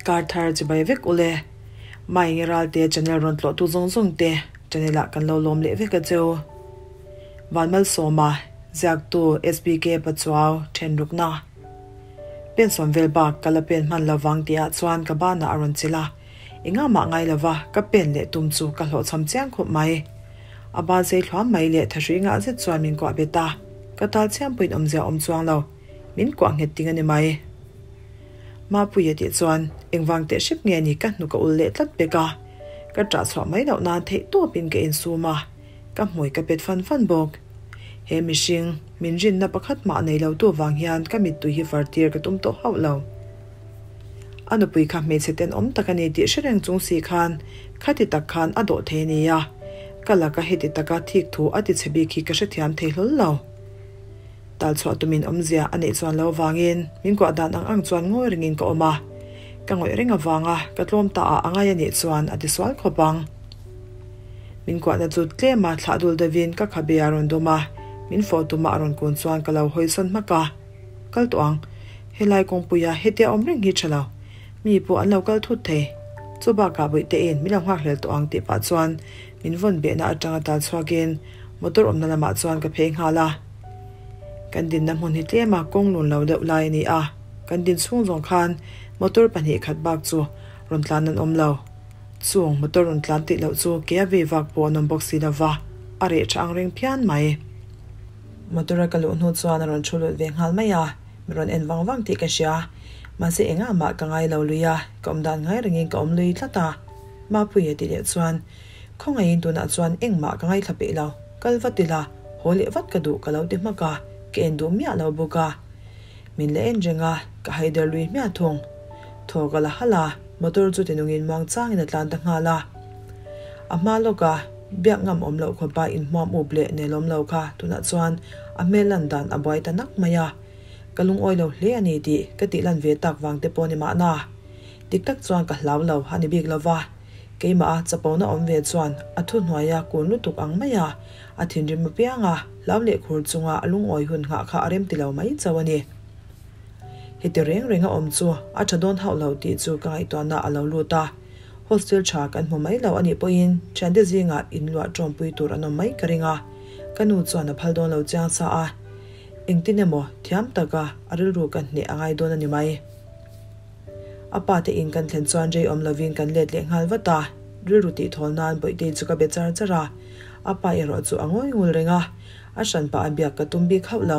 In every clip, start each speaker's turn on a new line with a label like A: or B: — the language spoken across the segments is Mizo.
A: Kar thar chibai vek ule. Maengi Ralte channel rawn tlawhtu zawng zawng te channel ah kan lo lawm leh vek a cheu. Vanmalsawma, ziaktu SBK Pachuau thenrukna. Pen sawm vel bak ka la pen hman lovang tihah chuan ka banah a rawn chilh a, engah mah ngai lova ka pen leh tum chu ka hlawhchham chiang khawp mai. A ban sei thluam mai leh thahrui ngah zet chuan min kuah bet a, ka tal chiam pawhin awmzia awm chuang lo, min kuah nghet ting a ni mai. Mapuia tih chuan engvang teh hrep nge ni ka hnuk a ul leh tlat pek a, ka ṭah chhuah mai loh nan theih tawpin ka insum a, ka hmui ka pet fan fan bawk. He mihring, min rinna pakhat mah nei lo tu vang hian ka mittui hi far tir ka tum tawh hauh lo. A nupui kha hmeichhe tenawm tak a ni tih hre reng chung si khan khati tak khan a dawh thei a nia, ka laka heti taka thik thu a ti chhe bik hi ka hrethiam thei hlawl lo. Tal chhuah tumin awmzia a neih chuan lo vangin min kuah dan ang ang chuan ngawi ringin ka awm a, ka ngawih reng avanga ka tlawm ta ah a ngai a nih chuan a ti sual khawp ang. Min kuahna chu tlema thlah dul deuhin ka khabe a rawn dawm a, min fawh tuma a rawn kun chuan ka lo hawi sawn hmak a, Kal tawh ang, helai kawngpuia hetia awm reng hi tha lo, mi pawh an lo kal thut thei, chu bakah bawihte-in min lo nghakhlel tawh ang tih pah chuan min vawn behna atanga tal chhuakin motor awmna lamah chuan ka phei nghal a. Kan dinna hmun hi tlema kawng lun lo deuh lai a ni a, kan din chhung zawng khan motor pahnih khat bak chu rawn tlan an awm lo. Chung motor rawn tlan tih loh chu ke a vei vak pawh an awm bawk si lo va, a reh tha ang reng phian mai. Motor a ka luh hnu chuan a rawn thu lut ve nghal mai a, mi rawn en vang vang tih ka hria. Mahse engah mah ka ngai lo lui a, ka awm dan ngai rengin ka awm lui tlat a. Mapuia tih leh chuan Khawngaihin tunah chuan engmah ka ngaithla peih lo, kal vat ila, haw leh vat ka duh ka lo ti hmak a, ka en duh miah lo bawk a. Min la en reng a, ka haider lui hmiah thung. Thaw ka la halh a, motor chu tinungin muang changin a tlan ta nghal a. A hma lawka biak ngam awm loh khawpa inhmuam up leh nelawm lo kha tunah chuan a hmel lan dan a buai ta nak mai a. Ka lungawi lo hle a ni tih ka tih lan ve tak vang te pawh ni mahna. Dik tak chuan ka hlau lo a ni bik lova. Keimah a chapona awm ve chuan a thuhnuaia kun lutuk ang mai a, a thinrim apiang a, hlau leh khur chunga a lungawi hun nghah kha a rem ti lo mai chauh a ni. Heti reng reng a awm chu a tha dawn hauh lo tih chu ka ngaihtuahna a lo lut a, hostel tha kan hmu mai lo a nih pawhin thiante zingah inluah tawmpui tur an awm mai ka ring a, ka nu chuan a phal dawn lo chiang sa a, engtin emaw thiam taka a rilru ka hneh a ngai dawn a ni mai. A pa te in kan thlen chuan rei awm lovin kan let leh nghal vat a, rilru tih thawl nan Bawihtei chu ka be char char a, a pa erawh chu a ngawi ngul reng a, a hran pah a biak ka tum bik hauh lo.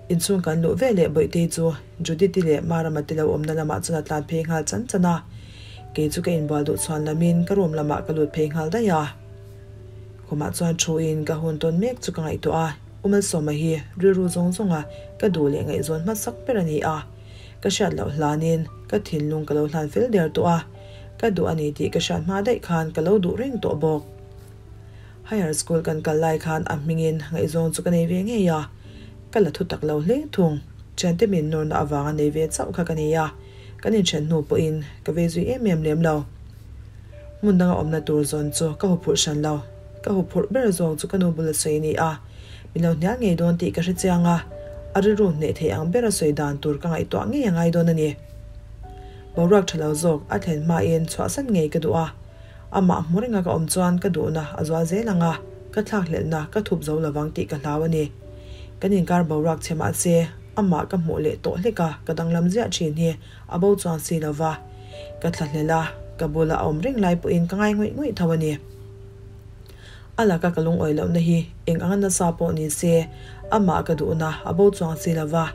A: Inchhung kan luh ve leh Bawihtei chu Judith-i leh Marama te lo awmna lamah chuan a tlan phei nghal chan chan a, kei chu ka inbual duh chhuan lamin ka room lamah ka lut phei nghal daih a. Khumah chuan thu in ka hun tawn mek chu ka ngaihtuah a, U Malsawma hi rilru zawng zawnga ka duh leh ngaihzawn hmasak ber a ni a. Ka hriat loh hlanin ka thinlung ka lo hlan fel der tawh a, ka duh a ni tih ka hriat hma daih khan ka lo duh reng tawh bawk. Higher school kan kal lai khan a hmingin ngaihzawng chu ka nei ve ngei a, ka la thu tak lo hle thung. Thiante min nawrna avanga nei ve chauh kha ka nei a, kan inthen hnu pawhin ka vei zui em em lem lo. Hmun danga awmna tur zawn chu ka huphurh hran lo. Ka huphurh ber zawng chu ka nu bula sawi a ni a, min lo hnial ngei dawn tih ka hre chiang a, a rilru hneh theih ang bera sawi dan tur ka ngaihtuah ngei a ngai dawn a ni. Boruak tha lo zawk a thlen hmain chhuahsan ngei ka duh a, amah hmu renga ka awm chuan ka duhna a zual zel ang a, ka thlakhlelhna ka thup zo lovang tih ka hlau a ni. Kan inkar boruak chhe mah se, amah ka hmuh leh tawh hlek a, ka danglam ziah thin hi a bo chuang si lo va, ka thlahlel a, ka bula a awm reng lai pawhin ka ngai ngawih ngawih tho a ni. A laka ka lungawi lohna hi eng anga nasa pawh ni se, amah ka duhna a bo chuang si lo va,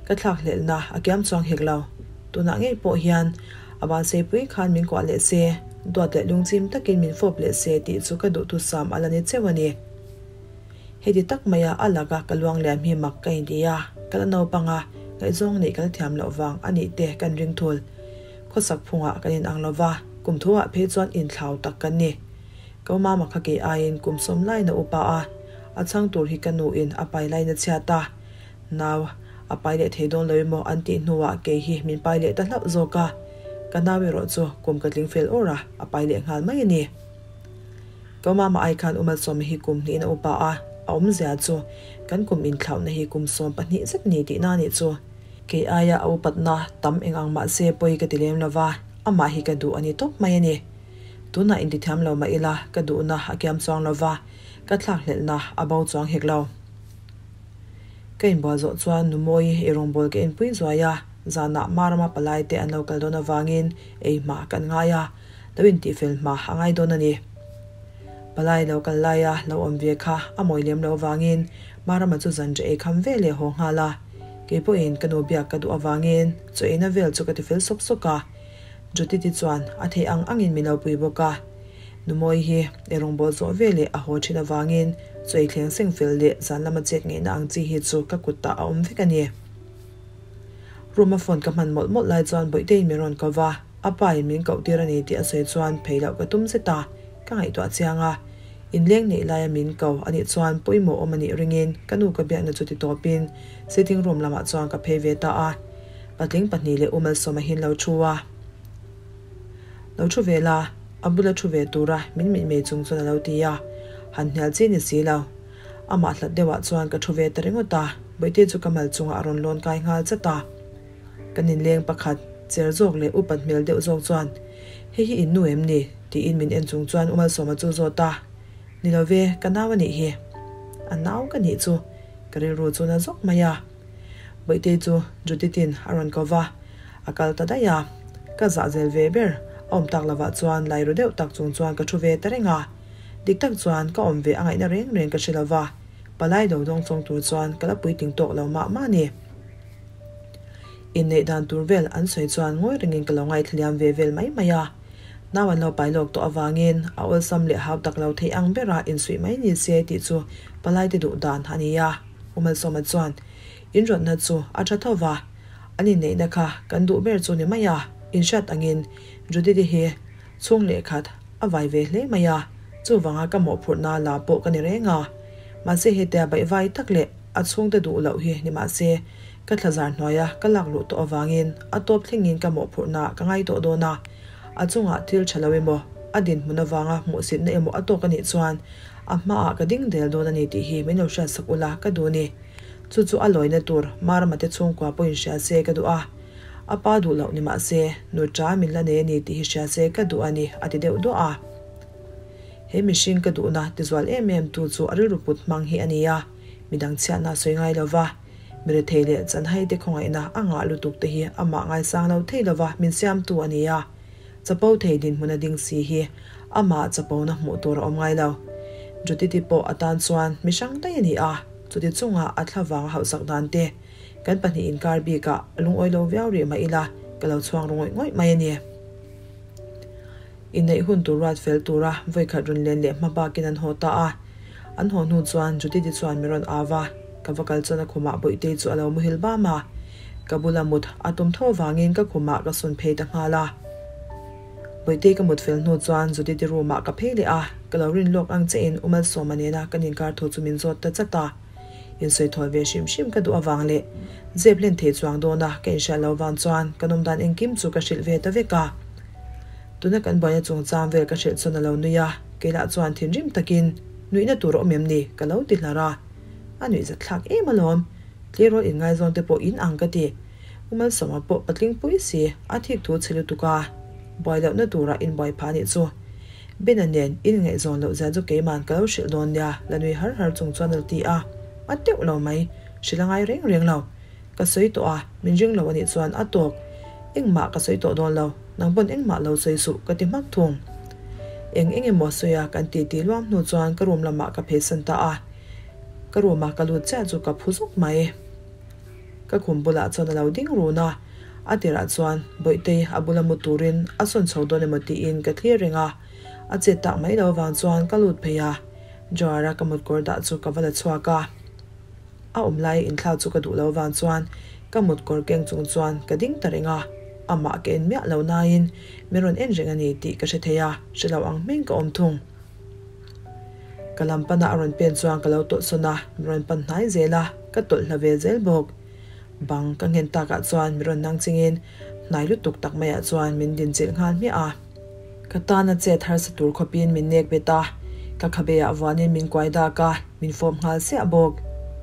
A: ka thlakhlelhna a kiam chuang hek lo. Tunah ngei pawh hian a vanseipui khan min kuah leh se, duat leh lungchim takin min fawp leh se tih chu ka duhthusam a la ni cheu a ni. Heti tak maia a laka ka luang liam hi mak ka inti a, ka la naupang a, ngaihzawng neih ka la thiam loh vang a nih te kan ring thul. Khawsak phungah kan inang lo va, kum thuah phei chuan inthlau tak kan ni. Ka mama kha kei aiin kum sawm laiin a upa a, a chhang tur hi ka nuin a pai laiin a chhiat a, nau a pai leh thei dawn lo emaw an tih hnuah kei hi min pai leh ta hlauh zawk a, ka nau erawh chu kum ka tling fel awr a, a pai leh nghal mai a ni. Ka mama ai khan U Malsawma hi kum hnihin a upa a, a awmzia chu kan kum inthlauhna hi kum 12 zet ni tihna a nih chu. Kei aia a upatna tam eng ang mah se pawi ka ti lem lo va, amah hi ka duh a ni tawp mai a ni. Tunah intithiam lo mah ila ka duhna a kiam chuang lo va, ka thlakhlelhna a bo chuang hek lo. Ka inbual zawh chuan nu Mawi i rawngbâwl ka inpui zuai a, zanah Marama palai te an lo kal dawn avangin ei hma kan ngai a, lo intihfel hma a ngai dawn a ni. Palai lo kal laia lo awm ve kha a mawi lem lo avangin Marama chu zanriah ei kham ve leh haw nghal a, kei pawhin ka nu biak ka duh avangin chaw eina vel chu ka tifel sawk sawk a, Judith-i chuan a theih ang angin min lo pui bawk a. Numawi hi ei rawngbâwl zawh ve leh a haw ṭhin avangin chaw ei thleng seng fel leh zan lama chet ngeihna ang chi hi chu ka kutah a awm vek a ni. Room-a phone ka hman mawlh mawlh lai chuan Bawihteiin min rawn ko va, a pa-in min koh tir a ni tih a sawi chuan phei loh ka tum zet a, ka ngaihtuah chiang a. Inleng neih laia min ko a nih chuan pawimawh awm a nih ringin ka nu ka biakna chu ti tawpin sitting room lamah chuan ka phei ve ta a. Patling pahnih leh U Malsawma hi an lo thu a. Lo thu ve la, a bula thu ve tura min mitmei chung chuan a lo ti a, han hnial chi ni si lo. Amah hlat deuhah chuan ka thu ve ta ringawt a, Bawihte chu ka mal chungah a rawn lawn kai nghal chat a. Kan inleng pakhat, cher zawk leh upat hmel deuh zawk chuan, Hei hi in nu em ni? tiin min en chung chuan U Malsawma chu zawt a, Ni lo ve, ka nau a nih hi. A nau ka nih chu, ka rilru chu na zawk mai a. Bawihtei chu Judith-in a rawn ko va, a kal ta daih a. Ka zah zel ve ber, a awm tak lovah chuan lai ru deuh tak chung chuan ka thu ve ta reng a. Dik tak chuan ka awm ve a ngaihna reng reng ka hre lo va, palai do dawng chawng tur chuan ka la puitling tawk lo mah mah a ni. Inneih dan tur vel an sawi chuan ngawi rengin ka lo ngaithla liam ve vel mai mai a. Nau an lo pai lawk tawh avangin a awlsam leh hau tak lo theih ang bera insuih mai ni se tih chu palaite duh dan a ni a. U Malsawma chuan, In rawtna chu a tha tho va, an inneihna kha kan duh ber chu ni mai a, inhriat angin Judith-i hi chhung leh khat a vai ve hle mai a, chuvanga ka mawhphurhna la pawh ka ni reng a. Mahse hetia baihvai tak leh a chhungte duh loh hi ni mahse ka thlazar hnuaia ka lak luh tawh avangin a tawp thlengin ka mawhphurhna ka ngai tawh dawn a, a chungah thil tha lo emaw a dinhmun avanga hmuhsitna emaw a tawk a nih chuan A hmaah ka ding del dawn a ni tih hi min lo hriatsak ula ka duh ni. Chu chu a lawina tur Marama te chhungkua pawhin hria se ka duh a. A pa duh loh ni mah se, nu ṭa min la nei a ni tih hi hria se ka duh a ni, a ti deuh duah a. He mihring ka duhna tizual em em tu chu a rilru put hmang hi a ni a, midang chhiatna a sawi ngai lo va, mi rethei leh chanhai te khawngaihna a ngah lutuk te hi amah ngaisang lo thei lova min siamtu a ni a. Chapo thei dinhmun a ding si hi amah chapona hmuh tur a awm ngai lo. Judith-i pawh a tan chuan mi hrang daih a ni a, chuti chunga a thla vang a hauhsak dan te kan pahnih inkar bikah a lungawi lo viau rih mah ila ka lo chhuang ru ngawih ngawih mai a ni. Inneih hun tur ruat fel tura vawikhat rawn len leh hma bakin an haw ta a. An haw hnu chuan Judith-i chuan mi rawn au va, ka va kal chuan a khumah Bawihtei chu a lo muhil bam a. Ka bula mut a tum tho vangin ka khumah ka sawn phei ta nghal a. Bawihtei ka mut fel hnu chuan Judith-i room-ah ka phei leh a, ka lo rin lawk ang che in U Malsawma nena kan inkar thu chu min zawt ta chat a. Insawi thawl ve hrim hrim ka duh avang leh zep hlen thei chuang dawna ka inhriat lo vang chuan ka nawm dan engkim chu ka hrilh ve ta vek a. Tuna kan buaina chungchang vel ka hrilh chuan a lo nui a, kei lah chuan thinrim takin nuihna tur a awm em ni ka lo ti hlar a. A nuihzat thlak em alawm. Tleirawl inngaizawng te pawh in ang ka ti. U Malsawma pawh patling pui si, a thik thu chhe lutuk a, buai lohna turah in buai phah anih chu. Bena nen in ngaihzawn loh zia chu keiman ka lo hrilh dawn nia, la nui har har chung chuan a lo ti a. A teuh lo mai, hrilh a ngai reng reng lo. Ka sawi tawh a, min ring lo anih chuan a tawk. Engmah ka sawi tawh dawn lo, nang pawn engmah lo sawi suh ka ti hmak thung. Eng eng emaw sawi a kan ti ti luam hnu chuan ka room lamah ka pheisan ta a. Ka room a ka lut chiah chu ka phu zuk mai. Ka khum bulah chuan a lo ding run a, a tirah chuan Bawihtei a bula mu turin a sawn chho dawn emaw tiin ka thlir reng a, a chet tak mai lo avang chuan ka lut phei a, drawer a ka mutkawr dah chu ka va la chhuak a. A awm laia inthlak chu ka duh lo avang chuan ka mutkawr keng chung chuan ka ding ta reng a, amah ka en miah lo nain min rawn en reng a ni tih ka hre thei a, hre lo ang hming ka awm thung. Ka lam pana a rawn pen chuan ka lo tawlh sawn a, mi rawn pan hnai zel a, ka tawlh hla ve zel bawk. Bang ka nghen takah chuan mi rawn nang chingin hnai lutuk tak maiah chuan min din chilh nghal hmiah a. Ka tana chet harsa tur khawpin min nek bet a, ka khabeah vuanin min kuai dak a, min fawp nghal siah bawk.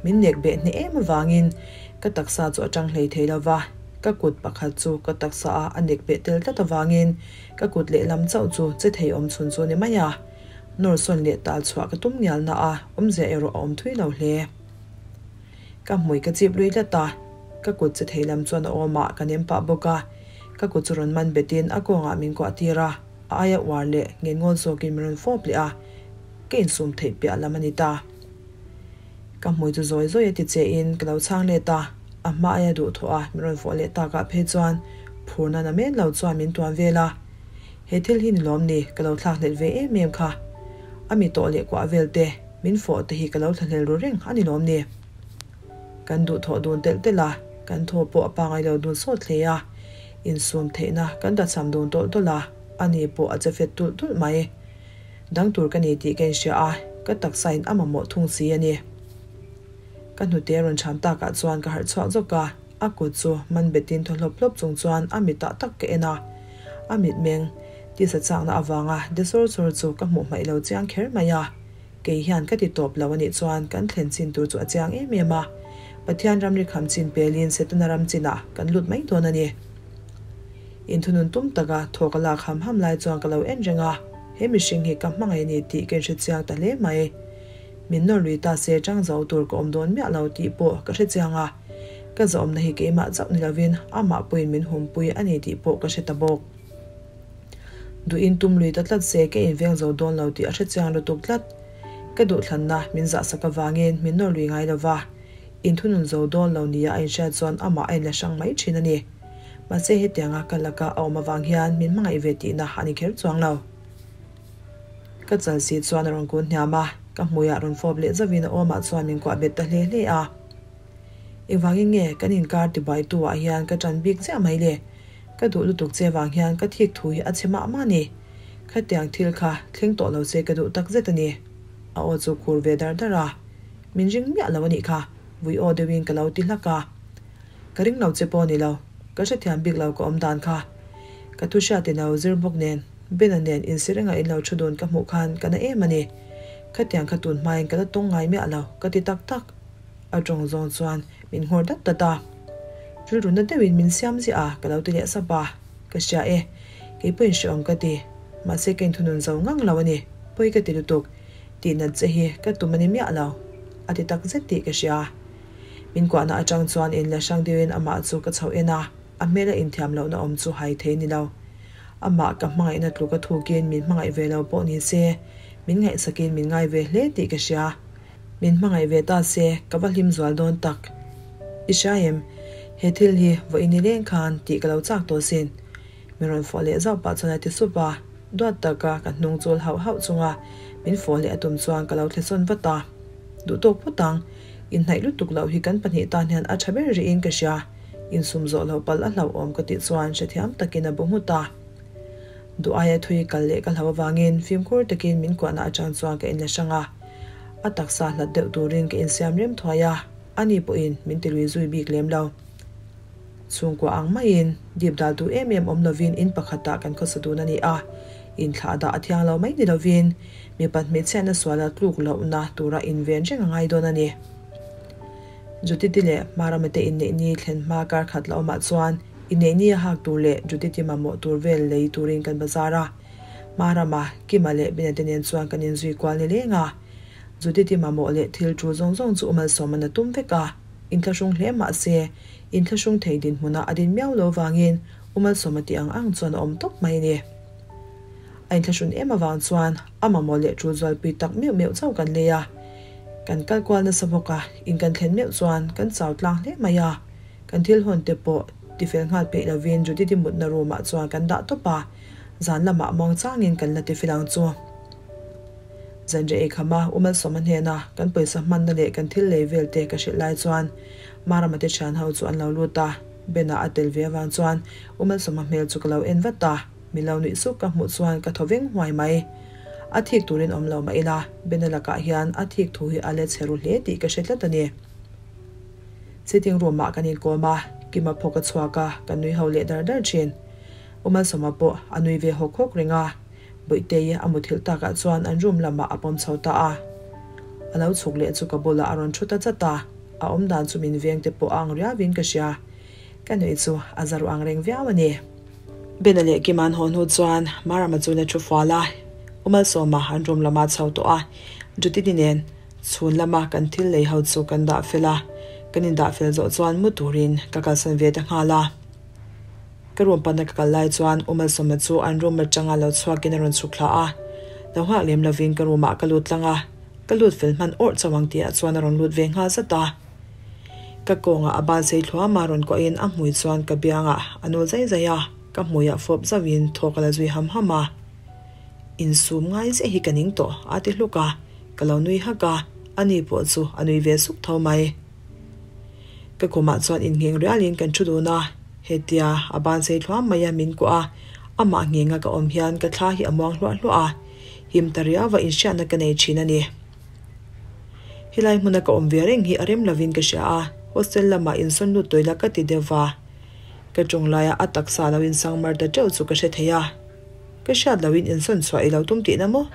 A: Min nek beh hneh em avangin Ka taksa chu a tang hlei thei lo va, ka kut pakhat chu ka taksa ah a nek beh tel tlat avangin ka kut lehlam chauh chu che thei awm chhun chu ni mai a. Nawr sawn leh tal chhuah ka tum ngial na a, awmzia erawh a awm thui lo hle. Ka hmui ka chip lui tlat a, ka kut che thei lam chuan a awmah ka nem pah bawk a, ka kut chu rawn man betin a kawngah min kuah tir a, a aia uar leh ngenngawl zawkin min rawn fawp leh a, ka insum theih piah lam a ni ta. Ka hmui chu zawi zawi a ti che in ka lo chhang let a, a hma aia duh thawh a min rawn fawh leh tak ah phei chuan phurna na men lo chuan min tuan vel a, he thil hi ni lawm ni ka lo thlak hlet ve em em kha. A mi tawh leh kuah vel te, min fawh te hi ka lo thlahlel ru reng a ni lawm ni. Kan duh thawh dun telh telh a, kan thaw pawh a pangai lo dun sawt hle a, insum theihna kan dachham dun tawlh tawlh a, ani pawh a che fet tulh tulh mai. Dang tur ka ni tih ka inhria a, ka taksa in a mamawh thung si a ni. Ka hnute rawn cham takah chuan ka harh chhuak zawk a, a kut chu man betin thaw hlawp hlawp chung chuan a mitah tak ka en a. A mitmeng tisa chakna avanga de sawr sawr chu ka hmuh hmaih lo chiang kher mai a. Kei hian ka ti tawp lo a nih chuan kan thlen chin tur chu a chiang em em a. Pathian ramri kham chin pelin Setana ram chinah kan lut mai dawn a ni. Inthunun tum taka thaw ka lak ham ham lai chuan ka lo en reng a, he mihring hi ka hmangaih a ni tih ka inhre chiang ta hle mai. Min nawr lui ta se chang zo tur ka awm dawn miah lo tih pawh ka hre chiang a, ka zawmna hi keimah chauh ni lovin amah pawhin min humpui a ni tih pawh ka hre ta bawk. Duhin tum lui ta tlat se ka inveng zo dawn lo tih a hre chiang lutuk tlat. Ka duhthlanna min zahsak avangin min nawr lui ngai lo va, inthunun zo dawn lo nia a inhriat chuan amah a inla hrang mai thin a ni. Mahse hetianga ka laka a awm avang hian min hmangaih ve tihna a ni kher chuang lo. Ka chal si chuan a rawn kun hniam a, ka hmuiah rawn fawp leh zauhin a awmah chuan min kuah bet ta hle hle a. Engvangin nge kan inkar tibuaitu ah hian ka ṭan bik chiah mai le? Ka duh lutuk che vang hian ka thik thu hi a chhe mah mah ni. Khatiang thil kha thleng tawh lo se ka duh tak zet a ni. A aw chu khur ve dar dar a. Min ring miah lo a nih kha, vui aw deuhin ka lo ti hlak a. Ka ring lo che pawh a ni lo, ka hrethiam bik lo ka awm dan kha. Ka thu hriat in lo zir bawk nen, Bena nen insi renga in lo thu dun ka hmuh khan ka na em a ni. Khatiang kha tun hmain ka la tawng ngai miah lo, ka ti tak tak. A tawng zawng chuan min nghawr dat dat a. Rilru na deuhin min siam ziah a, ka lo ti leh sap a. Ka hria e, kei pawhin hreawm ka ti. Mahse ka inthunun zo ngang lo a ni, pawi ka ti lutuk. Tihnat che hi ka tum a ni miah lo, a ti tak zet tih ka hria. Min kuahna atang chuan in la hrang deuhin amah chu ka chhoh en a, a hmela inthiam lohna awm chu hai thei ni lo. Amah ka hmangaihna tluka thukin min hmangaih ve lo pawh ni se, min ngaihsakin min ngai ve hle tih ka hria. Min hmangaih ve ta se, ka va hlim zual dawn tak. I hria em? He thil hi vawiin ni leng khan tih ka lo chak tawh sin. Min rawn fawh leh zauh pah chuan a ti sup a, duat taka ka hnung chul hauh hauh chunga min fawh leh a tum chuan ka lo thlesawn vat a. Duh tawk phawt ang. Inhnaih lutuk loh hi kan pahnih tan hian a tha ber rihin ka hria. Insum zawh loh palh a hlauhawm ka tih chuan hrethiam takin a bu nghut a. Duh aia thui kal leh ka hlauh avangin fimkhur takin min kuahna atang chuan ka inla hrang a. A taksa hlat deuh turin ka insiam rem thuai a, ani pawhin min tilui zui bik lem lo. Chhungkua ang maiin dip dal duh em em awm lovin in pakhatah kan khawsa dun a ni a, inthlah dah a thiang lo mai ni lovin mipat hmeichhiatna suala tluk lohna tura inven reng a ngai dawn a ni. Judith-i leh Marama te inneih ni thlen hma kar khat la awmah chuan inneih ni a hak tur leh Judith-i mamawh tur vel lei turin kan bazar a. Marama, Kima leh Bina te nen chuan kan inzui kual ni leng a. Judith-i mamawh leh thil tul zawng zawng chu umalsawm an a tum vek a. Inthlahrung hle mah se, inthlahrung thei dinhmunah a din miau lo vangin U Malsawma tih ang ang chuan a awm tawp mai a ni. A inthlahrun em avang chuan a mamawh leh tul zualpui tak meuh meuh chauh kan lei a. Kan kal kual nasa bawk a, in kan thlen meuh chuan kan chau tlang hle mai a. Kan thil hawn te pawh tifel nghal peih lovin Judith-i mutna room ah chuan kan dah tawp a, zan lamah muang changin kan la tifel ang chu. Zanriah ei khama U Malsawma hnena kan pawisa hmanna leh kan thil lei vel te ka hrilh lai chuan Marama te thian ho chu an lo lut a, Ben-a a tel ve avang chuan U Malsawma hmel chu ka lo en vat a, min lo nuih suk ka hmuh chuan ka thaw veng huai mai. A thik turin awm lo mah ila, Ben-a lakah hian a thik thu hi a let chhe ru hle tih ka hre tlat a ni. Sitting room-ah kan inkawm a, Kima phawk a chhuak a, kan nui ho leh dar dar thin. U Malsawma pawh a nui ve hawk hawk reng a. Bawihtei a muthilh takah chuan an room lamah a pawm chho ta a. A lo chhuk leh chu ka bulah a rawn thu ta chat a. A awmdan chu min veng te pawh a ang riauin ka hria. Ka nuih chu a za ruh ang reng viau a ni. Bena leh Kima an haw hnu chuan Marama chu la thu fual a, U Malsawma an room lamah chho tawh a, Judith-i nen chhun lama kan thil lei ho chu kan dah fel a, kan indah fel zawh chuan mu turin ka kalsan ve ta nghal a. Ka room pana ka kal lai chuan U Malsawma chu an room atanga lo chhuakin a rawn chhuk thla a, lo nghak lem lovin ka room ah ka lut tlang a, ka lut fel hman awrh chauh ang tihah chuan a rawn lut ve nghal zat a. Ka kawngah a ban sei thluam a rawn kuahin a hmui chuan ka biangah a nul zai zai a, ka hmuiah fawp zauhin thaw ka la zui ham ham a. Insum ngai zeh hi ka ning tawh a ti hluk a, ka lo nui hak a, ani pawh chu a nui ve suk tho mai. Ka khumah chuan inngheng rialin kan thu dun a, hetia a ban sei thluam mai a min kuah a, amah nghenga ka awm hian ka thla hi a muang hluah hluah a, him ta riauva inhriatna ka nei thin a ni. Helai hmuna ka awm ve reng hi a rem lovin ka hria a, hostel lamah insawn lut tawih la ka ti deuh va. Ka tawng laia a taksa lo insang mar ta teuh chu ka hre thei a. Ka hriat loin insawn chhuah i lo tum tihna maw?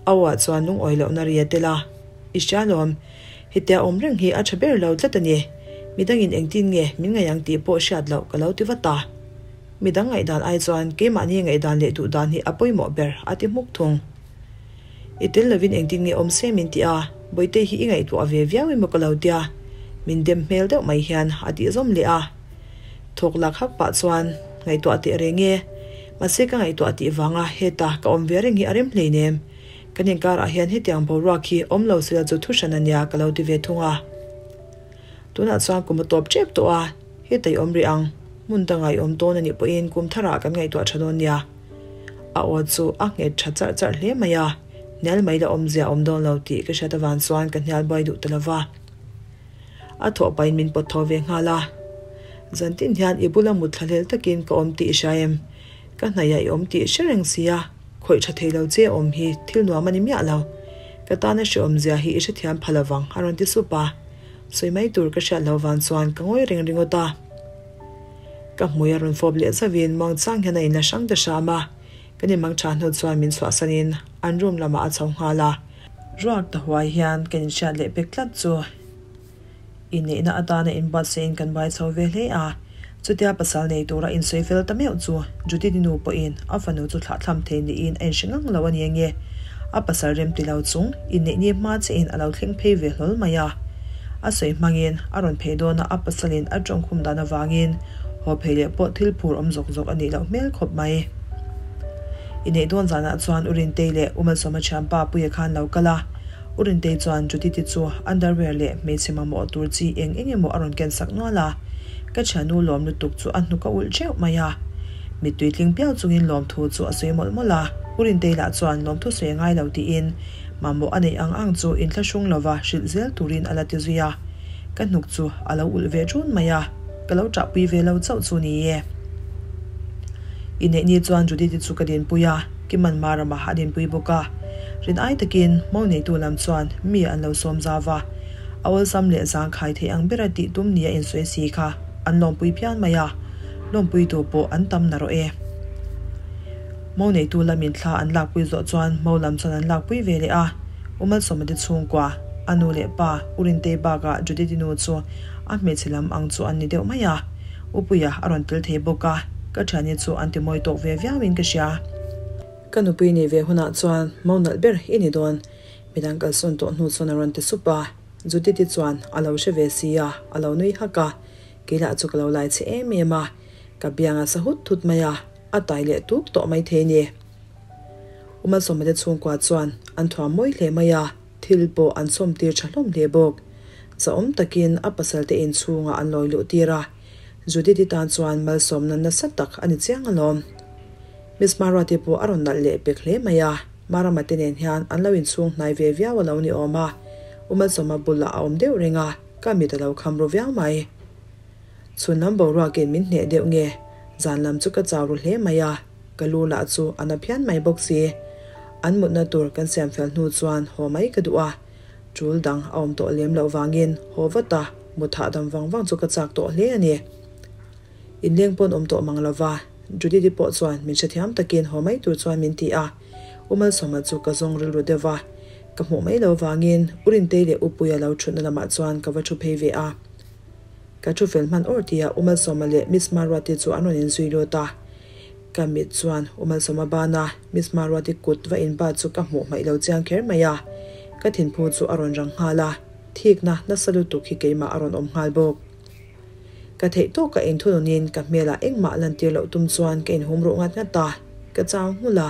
A: A aw ah chuan lungawi lohna ri a tel a. I hria lawm. Hetia awm reng hi a tha ber lo tlat a ni. Midangin engtin nge min ngaih ang tih pawh hriat loh ka lo ti vat a. Midang ngaihdan ai chuan keimahni ngaihdan leh duhdan hi a pawimawh ber a ti hmuk thung. I tel lovin engtin nge awm se min ti a, Bawihte hi i ngaihtuah ve viau emaw ka lo tia, min dem hmel deuh mai hian a tih zawm leh a. Thawk lak hak pah chuan, Ngaihtuah teh reng e, mahse ka ngaihtuah tih vanga heta ka awm ve reng hi a rem hleinem, kan inkarah hian hetiang boruak hi awm lo sela chu thu hran ania ka lo ti ve thung a. Tunah chuan kum a tawp tep tawh a, heta i awm rih ang, hmun dangah i awm dawn anih pawhin kum tharah kan ngaihtuah tha dawn nia. A aw chu a nghet tha charh charh hle mai a, hnial mai la awmzia a awm dawn lo tih ka hriat avang chuan ka hnial buai duh ta lo va. A thawh pahin min pawt tho ve nghal a, Zantin hian i bula mut thlahlel takin ka awm tih i hria em? Ka hnaihah i awm tih i hre reng si a, khawih tha thei lo che awm hi thil nuam a ni miah lo. Ka tana hreawmzia hi i hrethiam pha lovang a rawn ti sup a. Sawi mai tur ka hriat lo vang chuan ka ngawi reng ringawt a. Ka hmui a rawn fawp leh zauhin muangchang hian a inla hrang ta hram a, kan inmang tha hnu chuan min chhuahsanin an room lamah a chho nghal a. Ruak ta huai hian kan inhriat leh pek tlat chu inneihna atana inbuatsahin kan buai chho ve hle a, chutia pasal nei tura insawi fel ta meuh chu Judith-i nu pawhin a fanu chu thlahthlam thei niin a inhre ngang lo a ni ange. A pasal rem ti lo chung inneihni hma chiahin a lo thleng phei ve hlawl mai a. A sawi hmangin a rawn phei dawn a, a pasalin a tawngkhum dan avangin haw phei leh pawh thil phur awm zawk zawk a nih loh hmel khawp mai. Inneih dawn zanah chuan U Rintei leh U Malsawma thianpa Puia khan lo kal a, U Rintei chuan Judith-i chu underwear leh hmeichhe mamawh tur chi eng eng emaw a rawn ken sak nual a, ka thiannu lawm lutuk chu a hnuk a ulh teuh mai a. Mittui tling piau chungin lawmthu chu a sawi mawlh mawlh a, U Rintei lah chuan lawmthu sawi a ngai lo tiin Mamawh a neih ang ang chu inthlahrung lova hrilh zel turin a la ti zui a, ka hnuk chu a lo ulh ve ṭun mai a, ka lo ṭahpui ve lo chauh chu ni e. Inneihni chuan Judith-i chu ka dinpui a, Kiman Marama a dinpui bawk a. Rin ai takin mo neitu lam chuan mi an lo sawm zau va, a awlsam leh zangkhai thei ang bera tih tum nia insawi si kha an lawmpui phian mai a, lawmpuitu pawh an tam narawh e. Mo neitu lamin thla an lakpui zawh chuan mo lam chuan an lakpui ve leh a, U Malsawma te chhungkua, a nu leh pa, U Rintei bakah Judith-i nu chu a hmeichhe lam ang chu an ni deuh mai a, U Puia a rawn tel thei bawk a, ka thiani chu an ti mawi tawk ve viauin ka hria. Ka nupui nih ve hunah chuan mo nalh ber i ni dawn, midang kalsawn tawh hnu chuan a rawn ti sup a, Judith-i chuan a lo hre ve si a, a lo nui hak a, kei lah chu ka lo lai che em em a, ka biang a sa hut thut mai a. A tai leh tuk tawh mai thei ni. U Malsawma te chhungkua chuan an thuam mawi hle mai a, thil pawh an sawm tir tha hlawm hle bawk. Zahawm takin a pasal te inchhungah an lawi luh tir a, Judith-i tan chuan malsawmna nasa tak a ni chiang alawm. Miss Maruati pawh a rawn nalh leh pek hle mai a, Marama te nen hian an lo inchhung hnai ve viau a lo ni awm a, U Malsawma bulah a awm deuh reng a, ka mit a lo kham ru viau mai. Chhun lam boruakin min hneh deuh nge? Zan lam chu ka chau ru hle mai a, ka lu lah chu a na phian mai bawk si. An mutna tur kan siam fel hnu chuan haw mai ka duh a, tul dang a awm tawh lem loh vangin haw vat a, mut hahdam vang vang chu ka chak tawh hle a ni. Inleng pawn awm tawh mang lova, Judith-i pawh chuan min hrethiam takin haw mai tur chuan min ti a, U Malsawma chu ka zawng rilru deuh va. Ka hmuh mai lo vangin U Rintei leh U Puia lo thutna lamah chuan ka va thu phei ve a. Ka thu fel hman awr tia U Malsawma leh Miss Maruati chu an rawn inzui lut a. Ka mit chuan U Malsawma bana Miss Maruati kut va inbat chu ka hmuh hmaih lo chiang kher mai a. Ka thinphu chu a rawn rang nghal a, thikna nasa lutuk hi keimah a rawn awm nghal bawk. Ka theih tawk ka inthununin ka hmelah engmah lantir loh tum chuan ka inhum ruh ngat ngat a, ka chau nghulh a.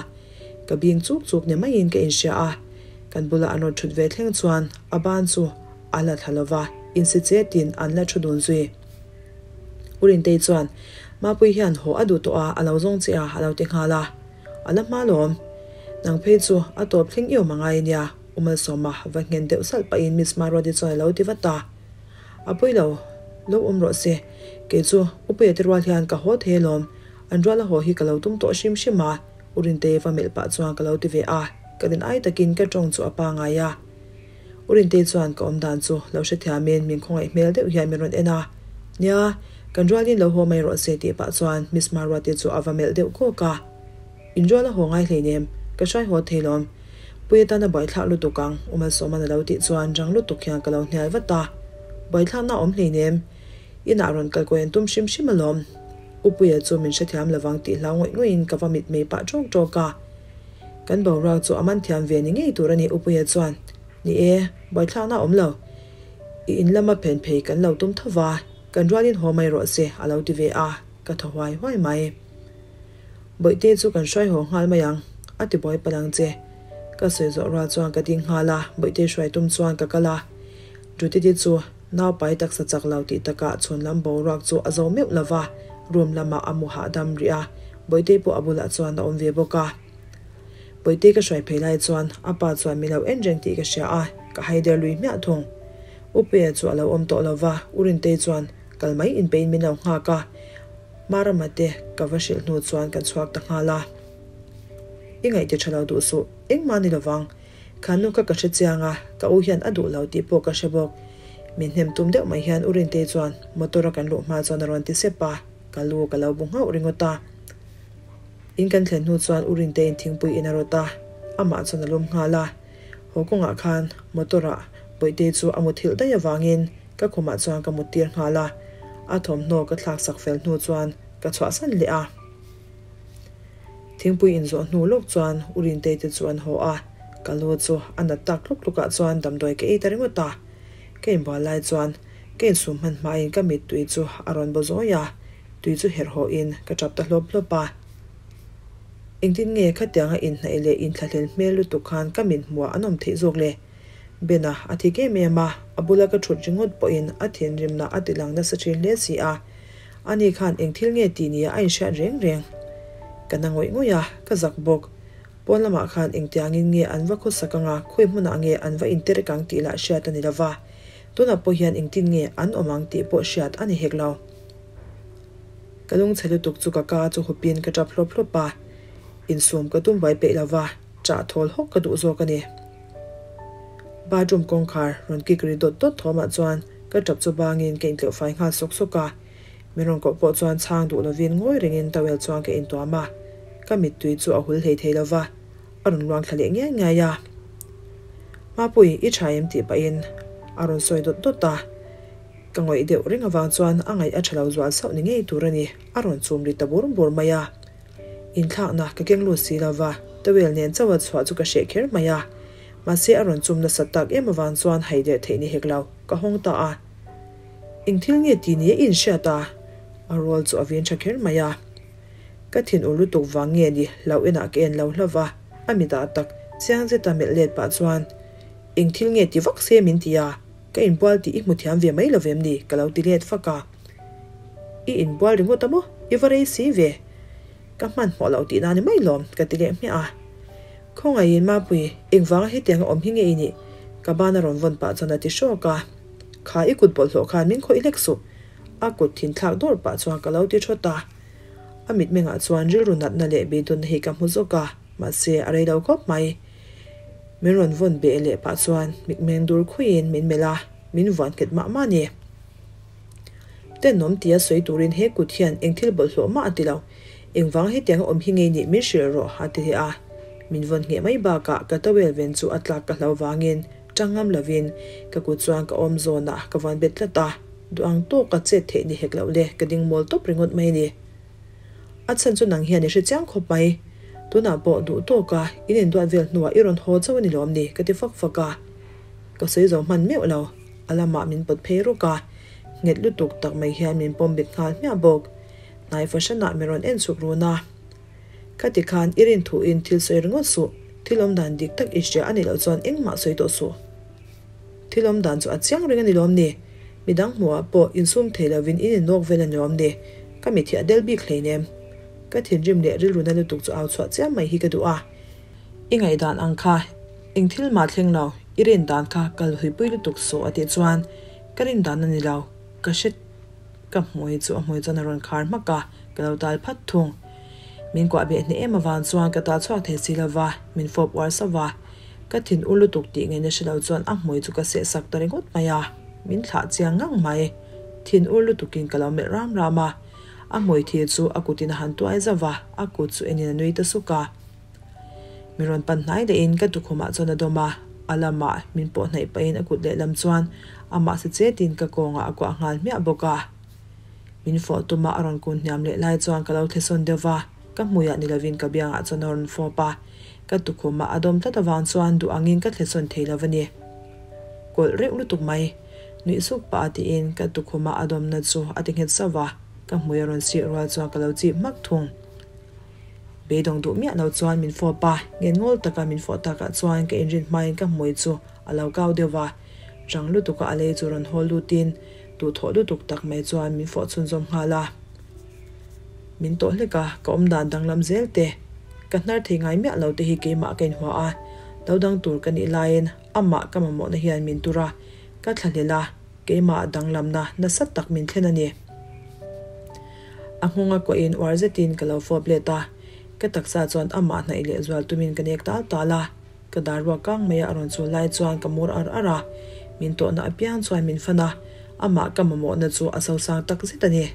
A: Ka bing chuk chuk ni maiin ka inhria a, kan bula an rawn thut ve thleng chuan a ban chu a la thla lova, insi chetin an la thu dun zui. U Rintei chuan, Mapui hian haw a duh tawh a, a lo zawng che a, a lo ti nghal a. A la hma lawm. Nang phei chu a tawp thleng i awm a ngai ania, U Malsawma va nghen deuh salh pahin Miss Maruati chuan a lo ti vat a. A pawi lo, lo awm rawh se. Kei chu U Puia te rual hian ka haw thei alawm, an ruala haw hi ka lo tum tawh hrim hrim a. U Rintei va melh pah chuan ka lo ti ve a, ka rin ai takin ka tawng chu a pangai a. U Rintei chuan ka awm dan chu lo hrethiamin min khawngaih hmel deuh hian min rawn en a, Nia, kan rualin lo haw mai rawh se tih pah chuan Miss Maruati chu a va melh deuh kawk a. In rual a haw ngai hleinem, ka hrai haw thei lawm. Pui atana buaithlak lutuk ang, U Malsawma'n a lo tih chuan rang lutuk hian ka lo hnial vat a. Buaithlakna a awm hleinem, inah rawn kal kawi an tum hrim hrim alawm. U Puia chu min hrethiam lovang tih hlau ngawih ngawih in ka va mitmei pah ṭawk ṭawk a. Kan boruak chu a man thiam ve ni ngei tur a ni U Puia chuan, Ni e, buaithlakna a awm lo. I in lama phen phei kan lo tum tho va, kan rualin haw mai rawh se a lo ti ve a, ka thaw huai huai mai. Bawihte chu kan hruai haw nghal mai ang, a ti buai palh ang che. Ka sawi zawh rual chuan ka ding nghal a, Bawihte hruai tum chuan ka kal a. Judith-i chu naupai taksa chak lo tih takah chhun lam boruak chu a zo meuh lo va, room lamah a mu hahdam rih a, Bawihtei pawh a bulah chuan a awm ve bawk a. Bawihtei ka hruai phei lai chuan a pa chuan min lo en reng tih ka hria a, ka haider lui hmiah thung. U Puia chu a lo awm tawh lo va, U Rintei chuan kal mai inpeiin min lo nghak a, Marama te ka va hrilh hnu chuan kan chhuak ta nghal a. I ngaihte tha lo duh suh, engmah ni lovang. Kha nu kha ka hre chiang a, ka u hian a duh lo tih pawh ka hre bawk. Min hnem tum deuh mai hian U Rintei chuan motor a kan luh hma chuan a rawn ti sep a, ka lu ka lo bu nghauh ringawt a. In kan thlen hnu chuan U Rinteiin thingpui in a rawt a, amah chuan a lum nghal a. Haw kawngah khan motor ah Bawihtei chu a muthilh daih avangin ka khumah chuan ka muttir nghal a, a thawmhnaw ka thlak sak fel hnu chuan ka chhuahsan leh a. Thingpui inzawh hnu lawk chuan U Rintei te chu an haw a, ka lu chu a nat tak tluk tluk ah chuan damdawi ka ei ta ringawt a. Ka inbual lai chuan ka insum hman hmain ka mittui chu a rawn baw zawi a, tui chu herh haw in ka tap ta hlawp hlawp a. Engtin nge khatianga inhnaih leh inthlahlel hmel lutuk khan ka mit hmuh ah an awm theih zawk le? Bena a thik em em a, a bula ka thut ringawt pawhin a thinrimna a ti lang nasa thin hle si a. Ani khan eng thil nge tih nia a inhriat reng reng. Ka na ngawih ngawih a, ka zak bawk. Pawn lamah khan engtiangin nge an va khawsak anga khawi hmunah nge an va interek ang tih lah hriat a ni lova. Tunah pawh hian engtin nge an awm ang tih pawh hriat a ni hek lo. Ka lungchhe lutuk chu ka ka chu hupin ka tap hlawp hlawp a. Insum ka tum vai peih lova, chah thawl hawk ka duh zawk a ni. Bathroom kawngkhar rawn kik ri dawt dawt thawmah chuan ka tap chu bangin ka intleuh fai nghal sawk sawk a. Min rawn koh pawh chuan chhang duh lovin ngawi rengin towel chuan ka intuam a, ka mittui chu a hul hlei thei lova, a rawn luang thla leh ngiai ngiai a. Mapui, i tha em tih pahin a rawn sawi dawt dawt a. Ka ngawih deuh reng avang chuan a ngaih a tha lo zual sauh ni ngei tur a ni, a rawn chum ri ta bur bur mai a. Inthlakna ka keng lut si lova, towel nen chauha chhuah chu ka hreh kher mai a. Mahse a rawn chum nasat tak em avang chuan haider theih ni hek lo, ka hawng ta a. Eng thil nge ti ni a inhriat a? A rual chu a vin tha kher mai a. Ka thin ur lutuk vang nge ni hlauh enah ka en lo hlauh va, a mitah tak chiang zeta melh let pah chuan, Eng thil nge ti vak se min ti a? Ka inbual tih i hmu thiam ve mai lo vem ni? ka lo ti let fak a. I inbual ringawt a maw? I va rei si ve. Ka hmanhmawh loh tihna ni mai lawm, ka ti leh hmiah a. Khawngaihin Mapui, engvanga hetianga awm hi nge i nih? Ka ban a rawn vawn pah chuan a ti hrawk a. Kha i kut bawlhhlawh khan min khawih hlek suh. A kut thin thlak dawr pah chuan ka lo ti thawt a. A mitmengah chuan rilru natna leh beidawnna hi ka hmu zawk a, mahse a rei lo khawp mai. Min rawn vawn beh leh pah chuan mitmeng dur khuiin min melh a, min vuan nghet mah mah a ni. Tenawm tia sawi turin he kut hian eng thil bawlhhlawh mah a ti lo. Engvang hetianga awm hi ngei nih min hrilh rawh a ti leh a. Min vawn ngheh mai bakah ka towel ven chu a tlak ka hlau vangin tang ngam lovin ka kut chuan ka awm zawnah ka vawn bet tlat a, duh ang tawka chet theih ni hek loh le ka ding mawl tawp ringawt mai a ni. A chhan chu nang hian i hre chiang khawp mai. Tunah pawh duh tawka in induat vel hnuah i rawn haw chauh a ni lawm ni ka ti fak fak a. Ka sawi zo hman meuh lo, a lamah min pawt phei rawk a, nghet lutuk tak mai hian min pawm bet nghal hmiah bawk. Hnai fahranah min rawn en chhuk run a. Ka ti khan i rin thuin thil sawi ringawt suh, thil awm dan dik tak i hria a nih loh chuan engmah sawi tawh suh. Thil awm dan chu a chiang reng a ni lawm ni? Midang hmuhah pawh insum thei lovin in innawk vel a ni lawm ni? Ka mithiah del bik hleinem. Ka thinrim leh rilru na lutuk chu au chhuah chiam mai hi ka duh a. I ngaihdan ang kha eng thil mah thleng lo, i rin dan kha kal huipui lutuk suh a tih chuan ka rin dan a ni lo, ka hre Ka hmui chu a hmui chuan a rawn khar hmak a, ka lo tal phat thung. Min kuah beh hneh em avang chuan ka tal chhuak thei si lova, min fawp uar sauh va. Ka thin u lutuk tih ngeina hre lo chuan a hmui chu ka seh sak ta ringawt mai a, min thlah chiang ngang mai. Thin ur lutukin ka lo melh ram ram a, a hmui thi chu a kutin a han tuai zauh va, a kut chu enin a nui ta suk a. Mi rawn pan hnai lehin ka tukhumah chuan a dawm a, a lamah min pawh hnaih pahin a kut lehlam chuan amah si chetin ka kawngah a kuah nghal hmiah bawk a. Min fawh tuma a rawn kun hniam leh lai chuan ka lo thlesawn deuh va, ka hmuiah ni lovin ka biangah chuan a rawn fawp a, ka tukhumah a dawm tlat avang chuan duh angin ka thlesawn thei lo a ni. Kawlh reuh lutuk mai, nuih suk pah a tiin ka tukhumah a dawmna chu a ti nghet sauh va, ka hmui a rawn sih rual chuan ka lo chip hmak thung. Beidawng duh miah lo chuan min fawp a, ngengawl taka min fawh takah chuan ka inrin hmain ka hmui chu a lo kau deuh va. Rang lutuka a lei chu rawn haw lutin duhthawh lutuk tak mai chuan min fawh chhunzawm nghal a. Min tawh hlek a, ka awmdan danglam zel te, ka hnar thei ngai miah lo te hi keimah ka inhua a, lo dang tur ka nih laiin amah ka mamawhna hian min tur a, ka thlahlel a, keimah danglamna nasa tak min thlen a ni. A nghawnga kuahin uar zetin ka lo fawp let a, ka taksa chuan amah hnaih leh zual tumin ka nek tal tal a, ka dar ruak kang maia a rawn chul lai chuan ka mur ar ar a, min tawhna apiang chuan min fan a, amah ka mamawhna chu a sosang tak zet a ni.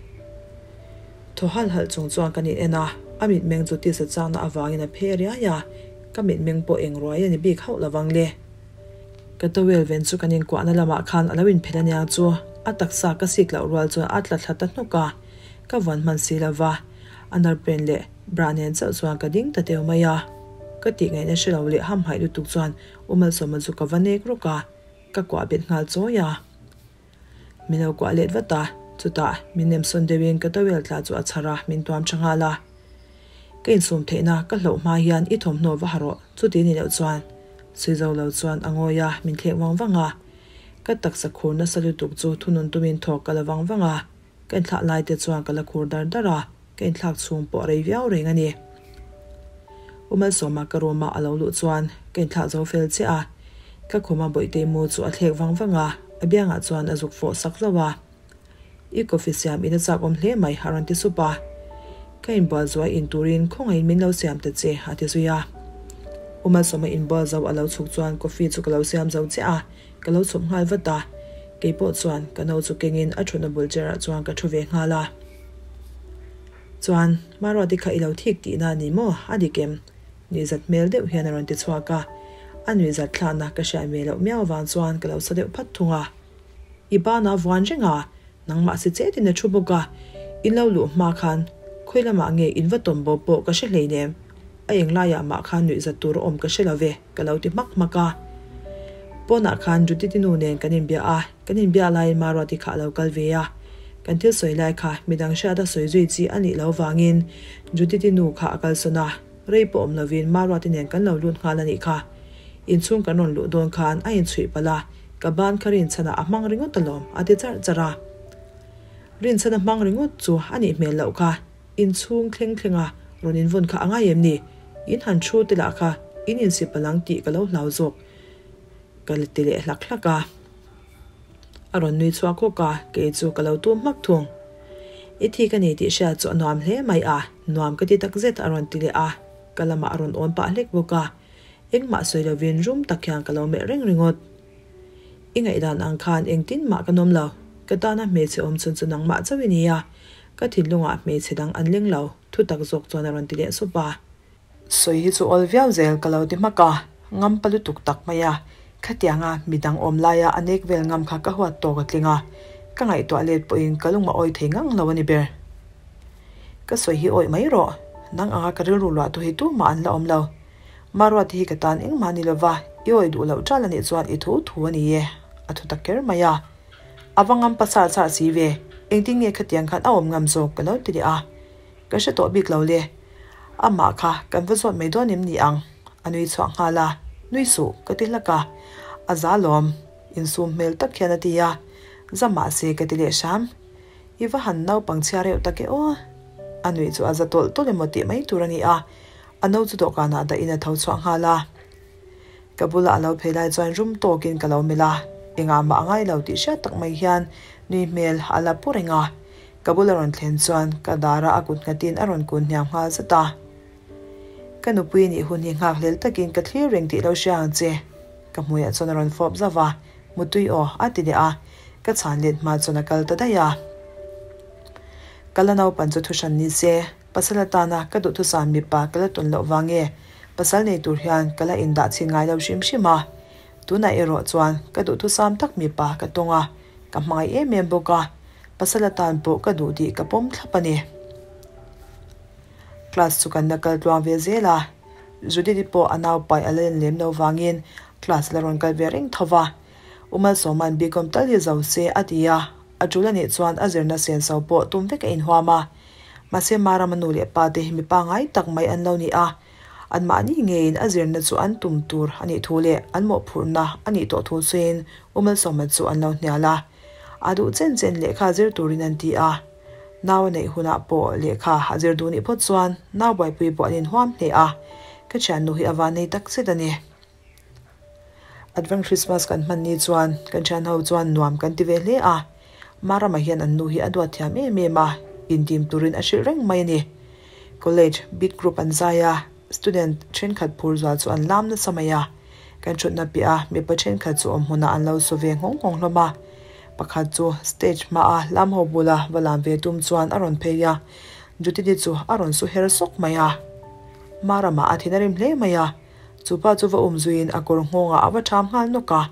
A: Thaw halh halh chung chuan kan in en a, a mitmeng chu tisa chakna avangin a phe riai a, ka mitmeng pawh eng ruai a ni bik hauh lovang le. Ka towel ven chu kan inkuahna lamah khan a lo inphelh aniang chu a taksa ka sik loh rual chuan a tla thla ta hnawk a, ka vawn hman si lo va, a narpen leh bra nen chauh chuan ka ding ta teu mai a. Ka tih ngaihna hre lo leh hamhaih lutuk chuan U Malsawma chu ka va nek rawk a, ka kuah bet nghal chawi a. Min lo kuah let vat a, chutah min nem sawn deuhin ka towel tla chu a chhar a, min tuam tha nghal a. Ka insum theihna ka hlauh hma hian i thawmhnaw va ha rawh, chuti ni loh chuan Suizo lo chuan a ngawi a, min thlek vang vang a. Ka taksa khur nasa lutuk chu thunun tumin thawk ka la vang vang a, ka inthlah lai te chuan ka la khur dar dar a, ka inthlak chhung pawh a rei viau reng a ni. U Malsawma ka room a a lo luh chuan ka inthlah zo fel chiah a, ka khuma Bawihtei mu chu a thlek vang vang a, a biangah chuan a zuk fawh sak zauh a. I coffee siam in a chak awm hle mai a rawn ti sup a. Ka inbual zuai in turin khawngaihin min lo siam ta che a ti zui a. U Malsawma inbual zo a lo chhuk chuan coffee chu ka lo siam zo chiah a, ka lo chhawp nghal vat a. Keipawh chuan ka no chu kengin a thutna bul chair ah chuan ka thu ve nghal a. Chuan, Maruati kha i lo thik tihna a ni maw? A dik em? Nuihzat hmel deuh hian a rawn ti chhuak a. A nuihzat thlahna ka hriat ve loh miau avang chuan ka lo sa deuh phat thung a. I bana vuan reng a, nangmah si chetin a thu bawk a, in lo luh hma khan khawi lamah nge in va tawm bo pawh ka hre hleinem, a englaiah mah khan nuihzat tur a awm ka hre lo ve ka lo ti hmak hmak a. Pawnah khan Judith-i nu nen kan inbia a, kan inbia laiin Maruati kha a lo kal ve a, kan thil sawi lai kha midang hriata sawi zui chi a nih loh vangin Judith-i nu kha a kalsawn a, rei pawh awm lovin Maruati nen kan lo lut nghal a nih kha. Inchhung kan rawn luh dawn khan a inchhuih palh a, Ka ban kha Rinchhanah a hmang ringawt alawm, a ti charh charh a. Rinchhana hmang ringawt chu a nih hmel loh kha, inchhung thleng thlenga rawn invawn kha a ngai em ni? In han thu te lah kha in insi palh ang tih ka lo hlau zawk, ka ti leh hlak hlak a. A rawn nui chhuak hawk a, kei chu ka lo tum hmak thung. I thik a ni tih hriat chu a nuam hle mai a, nuam ka ti takzet a rawn ti leh a, ka lamah a rawn awn pah hlek bawk a. Engmah sawi lovin rum tak hian ka lo melh reng ringawt. I ngaihdan ang khan engtin mah ka nawm lo. Ka tana hmeichhe awm chhun chu nangmah chauh i ni a, ka thinlungah hmeichhe dang an leng lo, thu tak zawk chuan a rawn ti leh sup a. Sawi hi chu awl viau zel ka lo ti hmak a, ngam pa lutuk tak mai a, khatianga midang awm laia a nek vel ngam kha ka huat tawk a tling a, ka ngaihtuah let pawhin ka lung a awi thei ngang lo a ni ber. Ka sawi hi awih mai rawh, nang anga ka rilru luah tu hi tumah an la awm lo. Maruati hi ka tan engmah a ni lova, i awih duh loh ṭal a nih chuan i thu thu a ni e, a thu ta ker mai a. A va ngam pa sar sar si ve, engtin nge khatiang khan a awm ngam zawk ka lo ti leh a. Ka hre tawh bik lo le. Amah kha kan va zawt mai dawn em ni ang? A nui chhuak nghal a, Nui suh, ka ti hlak a. A za lawm, insum hmel tak hian a ti a. Za mahse ka ti leh hram. I va han naupang chhia reuh tak e aw. A nuih chu a za tawlh tawlh emaw tih mai tur a ni a. A no chu dawhkanah dahin a tho chhuak nghal a. Ka bula a lo phei lai chuan rum tawkin ka lo melh a, engah mah a ngai lo tih hriat tak mai hian nui hmel a la pu reng a. Ka bula rawn thlen chuan ka dara a kut nghatin a rawn kun hniam nghal zet a. Ka nupui nih hun hi nghakhlel takin ka thlir reng tih lo hria ang che. Ka hmuiah chuan a rawn fawp zauh a, Mutui aw a ti leh a, ka chhan let hma chuan a kal ta daih a. Ka la naupan chu thuhran ni se. Pasal atana ka duhthusam mipa ka la tawn loh vang nge pasal nei tur hian ka la indah chhin ngai lo hrim hrim a. Tunah erawh chuan ka duhthusam tak mipa ka tawng a, ka hmangaih em em bawk a, pasal atan pawh ka duh tih ka pawm thlap a ni. Class chu kan la kal tluang ve zel a, Judith-i pawh a naupai a la en lem lo vangin class la rawn kal ve reng tho va. U Malsawma'n bikawm tal hi zo se a ti a, a tul anih chuan a zirna senso pawh tum vek a inhuam a. Mahse Marama nu leh pa te hi mi pangai tak mai an lo ni a, anmahni ngeiin a zirna chu an tum tur a nih thu leh an mawhphurhna a nih tawh thu chuin U Malsawma chu an lo hnial a. A duh chen chen lehkha zir turin an ti a. Nau a neih hunah pawh lehkha a zir duh nih phawt chuan nau buaipui pawh an inhuam hle a, ka thiannu hi a vannei tak zet a ni. Advent Christmas kan hman ni chuan kan thian ho chuan nuam kan ti ve hle a, Marama hian an nu hi a duat thiam em em a, intim turin a hrilh reng mai a ni. College beat group an zai a, student thenkhat phur zual chu an lam nasa mai a, kan thutna piah a mipa thenkhat chu awm hmunah an lo su ve nghawng nghawng hlawm a, pakhat chu stage hmaa lam ho bula va lam ve tum chuan a rawn phei a, Judith-i chu a rawn su her sawk mai a, Marama a thin a rim hle mai a. Chu pa chu va um zuiin a kawr nghawngah a va ṭham nghal nawk a.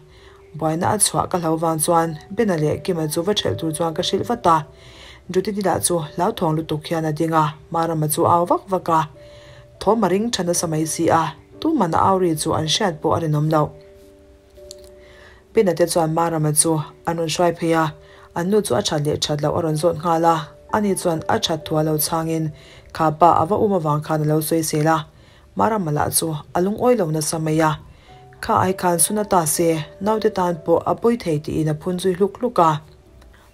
A: Buaina a chhuah ka hlo vang chuan Bena leh Kima chu va ṭhelh tur chuan ka hrilh vat a. Judith-i lah chu hlauthawng lutuk hian a ding a, Marama chu a au vak vak a. Thawm a ring ṭha nasa mai si a, tuman a au ri chu an hriat pawh a rinawm loh. Bena te chuan Marama chu an rawn hruai phei a, an nu chu a ṭhat leh ṭhat loh a rawn zawt nghal a. Ani chuan a ṭhat thu a lo chhangin kha pa a va um avang khan a lo sawisel a. Marama lah chu a lungawi lo nasa mai a, Kha ai khan sun a ta se, naute tan pawh a pawi thei tiin a phun zui hluk hluk a.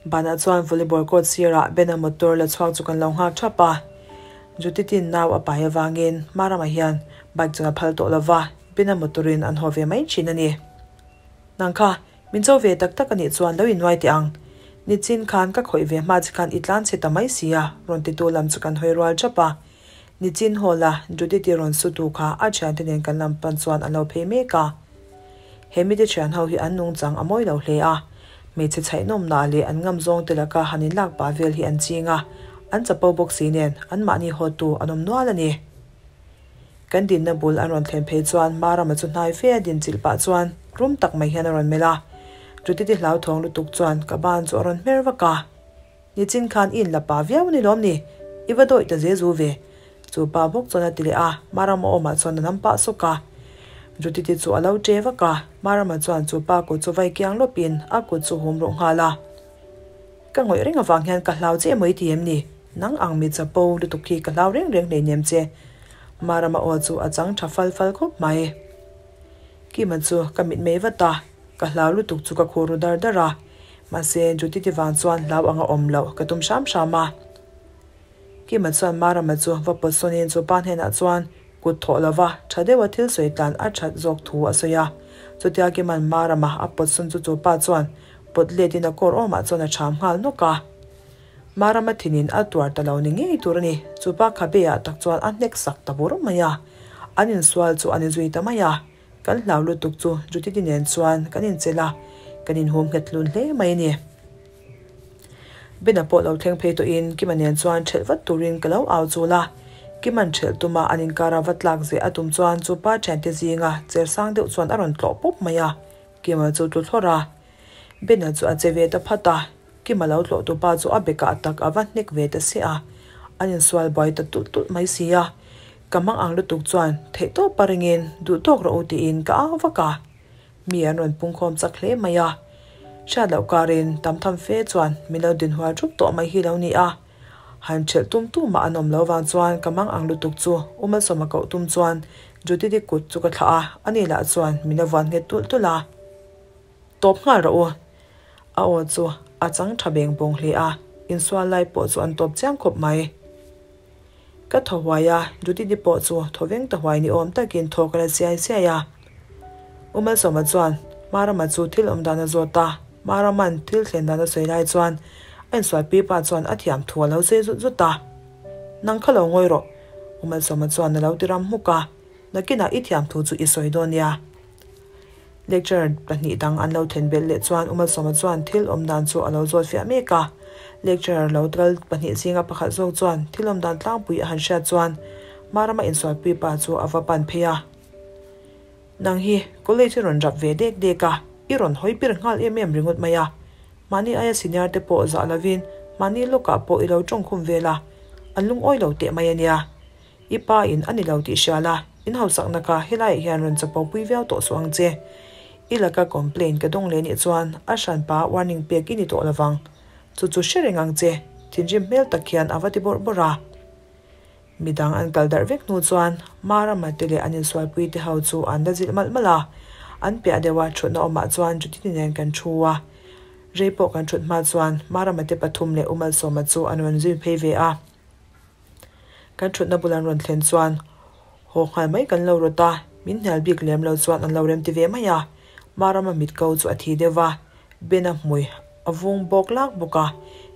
A: Banah chuan volleyball court sirah Bena motor la chhuak chu kan lo nghak thap a. Judith-in nau a pai avangin Marama hian bike chuan a phal tawh lo va, Bena motor-in an haw ve mai thin a ni. Nang kha, Min cho ve tak tak a nih chuan lo innuai teh ang. Nichin khan ka khawih ve hma che khan i tlan chhe ta mai si a, rawn titu lam chu kan hawi rual thap a. Nichin haw la, Judith-i rawn su tu kha a thiante nen kan lam pan chuan an lo phei mek a. He mite thian ho hi an nungchang a mawi lo hle a. Hmeichhe chhaihnawmna leh an ngam zawng te laka han inlak pah vel hi an ching a, an chapo bawk si nen anmahni hawtu an awm nual a ni. Kan dinna bul an rawn thlen phei chuan Marama chu hnai fe a din chilh pah chuan rum tak mai hian a rawn melh a. Judith-i hlauthawng lutuk chuan ka ban chu a rawn hmer vak a. Nichin khan i inla pa viau a ni lawm ni? I va dawih ta ze zu ve. Chu pa bawk chuan a ti leh a, Marama awmah chuan a nam pah sawk a. Judith-i chu a lo ṭe vak a, Marama chuan chu pa kut chu vai kiang lawpin a kut chu hum ruh nghal a. Ka ngawih reng avang hian ka hlau che emaw i ti em ni? Nang ang mi chapo lutuk hi ka hlau reng reng hleinem che. Marama aw chu a chang tha fal fal khawp mai. Kima chu ka mitmei vat a, ka hlau lutuk chu ka khur ru dar dar a. Mahse, Judith-i vang chuan hlau anga awm loh ka tum hram hram a. Kima chuan Marama chu va pawt sawnin chu pa hnenah chuan kut thawh lova tha deuha thil sawi tlan a that zawk thu a sawi a. Chutia Kima'n Marama a pawt sawn chu chu pa chuan pawt letin a kawr awmah chuan a cham nghal nawk a. Marama thinin a tuar ta lo ni ngei tur a ni. Chu pa khabe ah tak chuan a hnek sak ta bur mai a. An insual chu a ni zui ta mai a. Kan hlau lutuk chu Judith-i nen chuan kan inchelh a, kan inhum nghet hlun hle mai a ni. Bena pawh lo thleng phei tawhin Kima nen chuan ṭhelh vat turin ka lo au chul a. Kima'n ṭhelh tuma an inkara va tlak zeh a tum chuan chu pa ṭhiante zinga cher sang deuh chuan a rawn tlawh pawp mai a, Kima chu tlu thlawrh a. Bena chu a che ve ta phat a, Kima lo tlawh tu pa chu a bekah tak a va hnek ve ta si a, an insual buai ta tulh tulh mai si a. Ka mang ang lutuk chuan theihtawp a ringin duh tawk rawh u tiin ka au vak a. Mi an rawn pungkhawm chak hle mai a, hriat loh karin tam tham fe chuan min lo dinhual thup tawh mai hi lo ni a. Han ṭhelh tum tum mah an awm lo vang chuan ka mang ang lutuk chu U Malsawma koh tum chuan Judith-i kut chu ka thlah a, ani lah chuan min la vuan nghet tulh tulh a. Tawp nghal rawh u. A aw chu a chang tha beng bawng hle a, insual lai pawh chu an tawp chiang khawp mai. Ka thaw huai a, Judith-i pawh chu thaw veng ta huai ni awm takin thaw ka la chiai chiai a. U Malsawma chuan Marama chu thil awm dan a zawt a, Marama'n thil thlen dan a sawi lai chuan a insualpui pa chuan a thiam thu a lo sawi zut zut a. Nang kha lo ngawi rawh, U Malsawma chuan a lo ti ram hmuk a, nakinah i thiam thu chu i sawi dawn nia. Lecturer pahnih dang an lo then belh leh chuan U Malsawma chuan thil awm dan chu a lo zawt fiah mek a. Lecturer lo kal pahnih zinga pakhat zawk chuan thil awm dan tlangpui a han hriat chuan Marama insualpui pa chu a va pan phei a. Nang hi college i rawn rap ve dek dek a, i rawn hawi pir nghal em em ringawt mai a. Mahni aia senior te pawh zah lovin mahni lawkah pawh i lo tawngkhum vel a, an lungawi lo teh mai a nia. I pa in a ni lo tih hria la, in hausakna kha helaiah hian rawn chapo pui viau tawh suh ang che. I laka complaint ka dawng leh nih chuan a hranpa warning pek i ni tawh lovang. Chu chu hre reng ang che, thinrim hmel tak hian a va ti bawrh bawrh a. Midang an kal darh vek hnu chuan Marama te leh an insualpui te ho chu an la zilh malh malh a. An piah deuha thutna awmah chuan Judith-i nen kan thu a. Rei pawh kan thut hma chuan Marama te pathum leh U Malsawma chu an rawn zui phei ve a. Kan thutna bul an rawn thlen chuan haw nghal mai kan lo rawt a, min hnial bik lem lo chuan an lo rem ti ve mai a. Marama mit ko chu a thi deuh va, Bena hmui a vung bawk lak bawk a,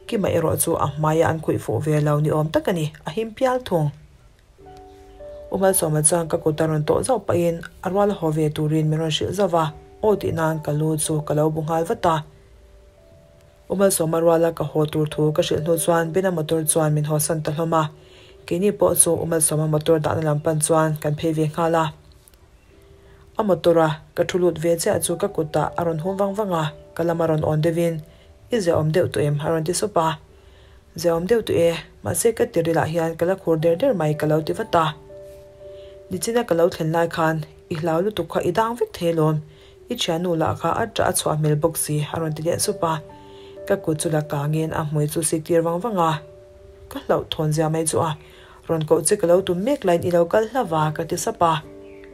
A: Kima erawh chu a hmaia an khuih fuh ve lo ni awm tak a ni, a him pial thung. U Malsawma chuan ka kut a rawn tawh zauh pahin a rual haw ve turin min rawn hrilh zauh va, aw tih nan ka lu chu ka lo bu nghal vat a. U Malsawma ruala ka haw tur thu ka hrilh hnu chuan Bena motor chuan min hawsan ta hlawm a, keini pawh chu U Malsawma motor dahna lam pan chuan kan phei ve nghal a. A motor a ka thu lut ve chiah chu ka kutah a rawn hum vang vang a, ka lam a rawn awn deuhin, I ziaawm deuh tawh em? a rawn ti sup a. Ziaawm deuh tawh e, mahse ka tirilah hian ka la khur der der mai ka lo ti vat a. Nichina ka lo thlen lai khan i hlau lutuk kha i dang vek thei alawm, I thiannu lah kha a ṭah a chhuah hmel bawk si a rawn ti leh sup a, ka kut chu la kangin a hmui chu sik tir vang vang a, ka hlauh thawn zia mai chu a rawn koh che ka lo tum mek laiin i lo kal hla va ka ti sap a,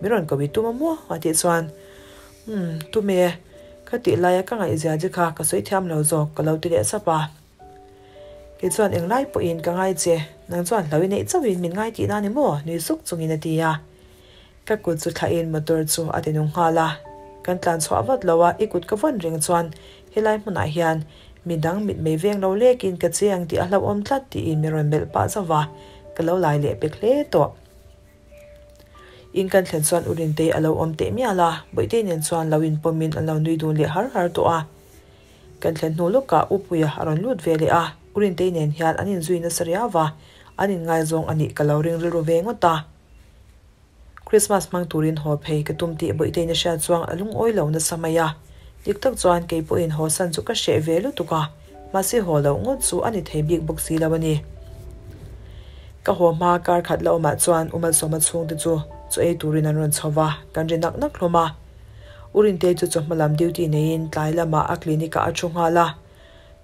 A: min rawn koh i tum a maw a tih chuan umm tum e ka tih laia ka ngaihzia che kha ka sawi thiam lo zawk ka lo ti leh sap a, kei chuan englai pawhin ka ngai che nang chuan hlo i neih chauhin min ngai tihna ni maw nui suk chungin a ti a. Ka kut chu thlahin motor chu a ti nung nghal a, kan tlan chhuah vat lo a, i kut ka vawn reng chuan helai hmunah hian midang mitmei veng lo lekin ka che ang tih a hlauhawm tlat tiin min rawn melh pah zauh va, ka lo lai leh pek hle tawh. In kan thlen chuan U Rintei a lo awm teh mial a, Bawihtei nen chuan lo inpawmin an lo nui dun leh har har tawh a. Kan thlen hnu lawkah U Puia a rawn lut ve leh a, U Rintei nen hian an inzui nasa riau va, an inngaizawng a nih ka lo ring rilru ve ngawt a. Christmas hmang turin haw phei ka tum tih Bawihtei'n a hriat chuang a lungawi lo nasa mai a. Dik tak chuan kei pawhin haw san chu ka hreh ve lutuk a, mahse haw loh ngawt chu a ni thei bik bawk si lo a ni. Ka haw hma kar khat la awmah chuan U Malsawma chhungte chu chaw ei turin an rawn chho va, kan ri nak nak hlawm a. U Rintei chu chawhma lam duty neiin tlai lamah a clinic ah a thu nghal a.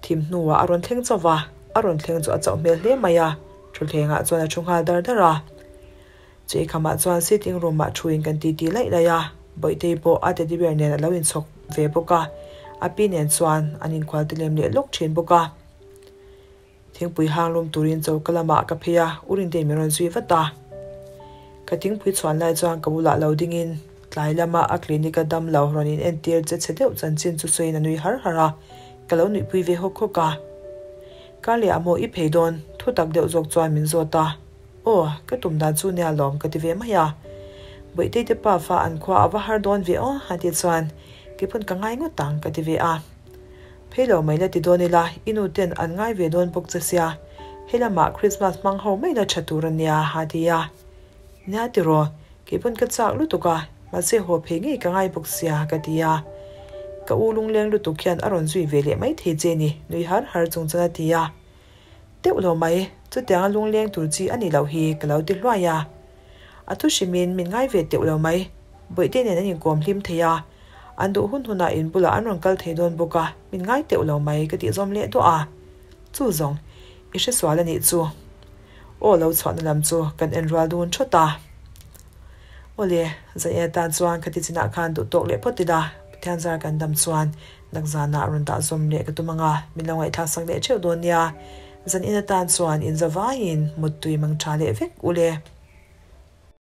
A: Thim hnuah a rawn thleng chauh va, a rawn thleng chu a chauh hmel hle mai a, thutthlengah chuan a thu nghal dar dar a. Cheikhama chuan sitting room ah thuin kan titi laih laih a, Bawihtei pawh a teddy bear nen a lo inchhawk ve bawk a, a pi nen chuan an inkhual ti lem leh lawk thin bawk a. Thingpui hang lum turin choka lamah ka phei a, U Rintei min rawn zui vat a. Ka thingpui chhuan lai chuan ka bulah lo dingin tlai lama a clinic a dam lo rawn in entir che chhe deuh chanchin chu sawiin a nui har har a, ka lo nuihpui ve hawk hawk a. Karleh ah maw i phei dawn? Thutak deuh zawk chuan min zawt a. Aw, ka tum dan chu nia lawm ka ti ve mai a. Bawihtei te pa fa an khua a va har dawn ve aw a tih chuan keipawn ka ngai ngawt ang ka ti ve a. Phei lo mai la ti dawn ila, i nu ten an ngai ve dawn bawk che sia. Helamah Christmas hmang ho mai la tha tur a nia a ti a. Nia tiraw, keipawn ka chak lutuk a, mahse haw phei ngei ka ngai bawk sia ka ti a. Ka u lungleng lutuk hian a rawn zui ve leh mai thei che ni, nui har har chung chuan a ti a. Deuh lo mai, chutianga lungleng tur chi a nih loh hi ka lo ti hluai a. A thu hrimin min ngai ve teuh lo mai, Bawihte nen an inkawm hlim thei a, an duh hun hunah in bulah an rawn kal thei dawn bawk a, min ngai teuh lo mai ka tih zawm leh duah a. Chu zawng, i hresual a nih chu. Aw lo chhuahna lam chu kan en rual dun thawt a. Awle, zan en atan chuan khati chinah khan duh tawk leh phawt ila, Pathian zar kan dam chuan nakzanah rawn dah zawm leh ka tum ang a, min lo ngaihthlak sak leh theuh dawn nia. Zan en atan chuan inzavaiin muttui mang tha leh vek ule.